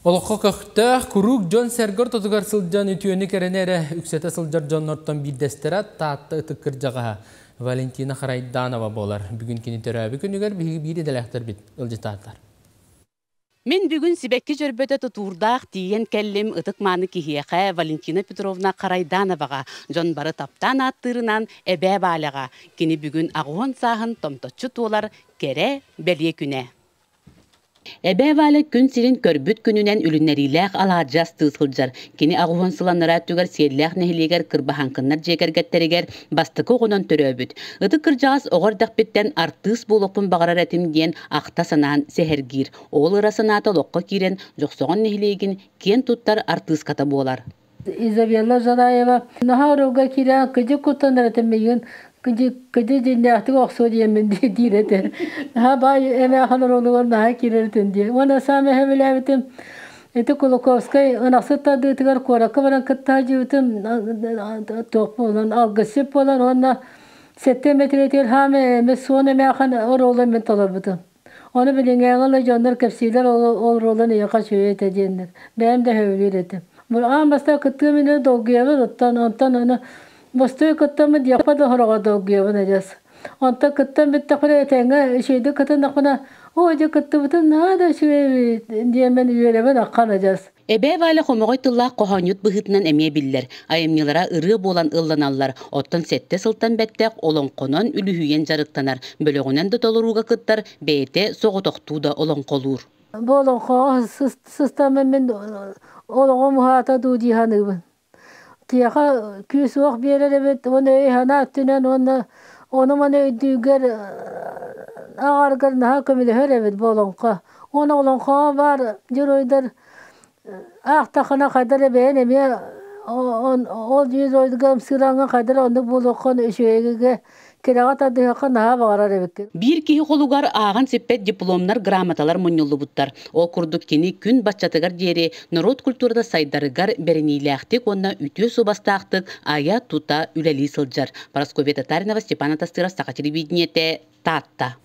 Олоххо көхтөөх, куруук дьон-сэргэ ортотугар сылдьан үтүөнү-кэрэни эрэ үксэтэ сылдьар дьоннортон биирдэстэрэ Таатта ытык кырдьаҕаһа Валентина Харайданова буолар. Бүгүн кини төрөөбүт күнүгэр биһиги биир идэлээхтэрбит ыалдьытаатылар. Мин бүгүн сибэкки дьөрбөтө тутуурдаах тиийэн кэллим ытык-мааны киһиэхэ Валентина Петровна Харайдановаҕа, дьон бары таптаан ааттыырынан Эбээ Валяҕа. Кини бүгүн 80 сааһын томточчу туолар кэрэ, бэлиэ күнэ. Эбээ Валя күн сирин көрбүт күнүнэн үлүннэриилээх алаадьы астыы сылдьар. Кини 80 сыл анараа өттүгэр Сиэллээх нэһилиэгэр Кырбаһааҥкыннар дьиэ кэргэттэригэр бастакы оҕонон төрөөбүт. Ытык кырдьаҕас оҕо эрдэхпиттэн артыыс буолуохпун баҕарар этим диэн ахта санаан сэһэргиир. Ол ыра санаата олоххо киирэн Дьохсоҕон нэһилиэгин киэн туттар артыыската буолар. Изабелла Жараева наһаа оролго киирэн кыдьык куттанар этим миигин кыдьы дьиннээхтик охсуо диэммин диир этэ. Наһаа баай эмээхин оруолугар наһаа киирэр этим диye. Уонна саамай сөбүлээбитим ити Кулаковскай ынахсыт тардыытыгар куоракка баран кытта сылдьыбытым туох буолан алгысчыт буолан уонна сэттэ мэтириэтигэр хаамай эми суон эмээхин оруолун мин толорбутум. Ону билиҥҥээҥи ыла дьоннор кэпсииллэр ол оруолун эйиэхэ үчүгэй этэ диэннэр. Бэйэм да сөбүлүүр этим. Аан бастаан кыттыам иннинэ долгуйабын, оттон онтон аны бостуой кыттаммын диэхпэ да сороҕор долгуйабын адьас. Онтон кыттан бүттэхпинэ этэҥҥэ үчүгэйдик кытыннахпына, оо дьэ кыттыбытым наһаа да үчүгэй эбит диэммин үөрэбин аххан адьас. Эбээ Валя хомоҕой тыллаах хоһоонньут быһыытынан эмиэ биллэр. Айымньылара ырыа буолан ылланаллар, оттон сэттэ сылтан бэттэх олоҥхонон үлүһүйэн дьарыктанар, бөлөҕүнэн да толорууга кыттар, бэйэтэ соҕотохтуу да олоҥхолуур. Бу олоҥхоҕо сыстаммын мин олоҕум уһаата дуу дии саныыбын. Киһиэхэ күүс-уох биэрэр эбит уонна өй-санаа өттүнэн уонна ону-маны өйдүүргэр аҕаргар наһаа көмөлөһөр эбит бу олоҥхо. Уонна олоҥхоҕо баар дьоруойдар аахтаххына хайдах эрэ бэйэн эмиэ ол дьоруойга ымсыыраҥҥын хайдах эрэ оннук буолуоххун үчүгэйгэ Кэрэҕэ тардыһыахха наһаа баҕарар эбиккин. Биир киһи холугар ааҕан сиппэт дипломнар, грамоталар мунньуллубуттар. Ол курдук кини күн баччатыгар диэри норуот культурата сайдарыгар бэриниилээхтик уонна үтүө суобастаахтык айа-тута үлэлии сылдьар. Парасковья Татаринова, Степан Атастыров, Саха телевидениетэ, Таатта.